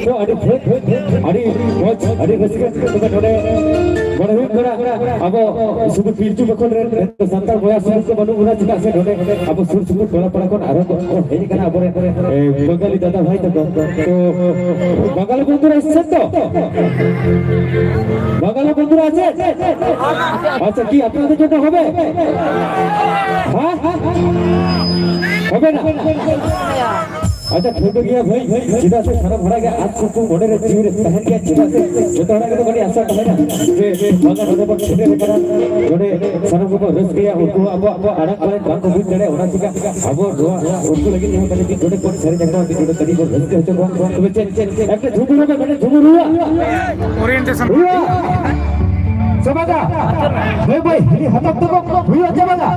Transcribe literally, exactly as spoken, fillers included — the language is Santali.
ᱛᱚ, ᱟᱹᱰᱤ ᱵᱷᱮᱫ, ᱟᱹᱰᱤ ᱢᱚᱡᱽ, ᱟᱹᱰᱤ ᱨᱟᱹᱥᱠᱟᱹ᱾ ᱛᱚᱵᱮ ᱱᱚᱰᱮ ᱢᱚᱱᱮ ᱦᱩᱭᱩᱜ ᱠᱟᱱᱟ, ᱟᱵᱚ ᱥᱩᱫᱷᱩ ᱯᱤᱞᱪᱩ ᱵᱟᱠᱷᱳᱞ ᱨᱮᱱ ᱥᱟᱱᱛᱟᱲ ᱵᱚᱭᱦᱟ ᱥᱩᱢᱩᱝ ᱫᱚ ᱵᱟᱹᱱᱩᱜ ᱵᱚᱱᱟ, ᱪᱮᱫᱟᱜ ᱥᱮ ᱱᱚᱰᱮ ᱟᱵᱚ ᱥᱩᱨ ᱥᱩᱯᱩᱨ ᱴᱚᱞᱟ ᱯᱟᱲᱟ ᱠᱷᱚᱱ ᱟᱨᱦᱚᱸ ᱠᱚ ᱦᱮᱡ ᱟᱠᱟᱱᱟ ᱟᱵᱚᱨᱮᱱ, ᱮ, ᱵᱟᱝᱜᱟᱞᱤ ᱫᱟᱫᱟ ᱵᱷᱟᱭ ᱛᱟᱠᱚ᱾ ᱛᱚ, বাঙালি বন্ধুরা এসছেন তো? বাঙালি বন্ধুরা আছেন? আচ্ছা, কি আপনাদের জন্য হবে? হ্যাঁ? হবে না? ᱟᱪᱪᱷᱟ, ᱴᱷᱤᱠ ᱜᱮᱭᱟ ᱵᱷᱟᱹᱭ, ᱪᱮᱫᱟᱜ ᱥᱮ ᱥᱟᱱᱟᱢ ᱦᱚᱲᱟᱜ ᱜᱮ ᱟᱥ ᱠᱩᱠᱢᱩ ᱢᱚᱱᱮ ᱨᱮ ᱡᱤᱣᱤ ᱨᱮ ᱛᱟᱦᱮᱱ ᱜᱮᱭᱟ, ᱪᱮᱫᱟᱜ ᱥᱮ ᱡᱚᱛᱚ ᱦᱚᱲᱟᱜ ᱜᱮ ᱛᱚ ᱠᱟᱹᱴᱤᱡ ᱟᱥᱟ ᱛᱟᱦᱮᱱᱟ ᱡᱮ ᱵᱟᱝᱟ ᱱᱚᱰᱮ ᱵᱚᱱ ᱥᱮᱴᱮᱨ ᱟᱠᱟᱱᱟ, ᱱᱚᱰᱮ ᱥᱟᱱᱟᱢ ᱠᱚᱠᱚ ᱨᱟᱹᱥᱠᱟᱹᱭᱟ, ᱩᱱᱠᱩ ᱦᱚᱸ ᱟᱵᱚᱣᱟᱜ ᱟᱲᱟᱝ ᱯᱟᱞᱮᱱ ᱵᱟᱝ ᱠᱚ ᱵᱩᱡᱽ ᱫᱟᱲᱮᱭᱟᱜᱼᱟ, ᱚᱱᱟ ᱪᱤᱠᱟ ᱟᱵᱚ ᱱᱚᱣᱟ ᱩᱱᱠᱩ ᱞᱟᱹᱜᱤᱫ ᱦᱚᱸ ᱠᱟᱹᱴᱤᱡ ᱢᱤᱫ ᱰᱚᱸᱰᱮ ᱵᱚᱱ ᱥᱮᱨᱮᱧ ᱟᱠᱚᱣᱟ, ᱢᱤᱫ ᱰᱚᱸᱰᱮ ᱠᱟᱹᱴᱤᱡ ᱵᱚᱱ ᱨᱟᱹᱥᱠᱟᱹ ᱦᱚᱪᱚ ᱠᱚᱣᱟ᱾ ᱛᱚᱵᱮ ᱪᱮᱫ, ᱪᱮᱫ, ᱮᱠᱴᱩ ᱡᱷᱩᱢᱩᱨ ᱦᱚᱸ ᱢᱮᱱᱟᱜ, ᱡᱷᱩᱢᱩᱨ ᱦᱩᱭᱩᱜᱼᱟ? ᱦᱩᱭᱩᱜᱼᱟ? ᱥᱮ ᱵᱟᱝᱟ? ᱵᱷᱟᱹᱭ, ᱵᱷᱟᱹᱭ, ᱦᱤᱞᱤ ᱦᱟᱛᱟᱣ ᱛᱟᱠᱚ ᱦᱩᱭᱩᱜᱼᱟ ᱥᱮ ᱵᱟᱝᱟ?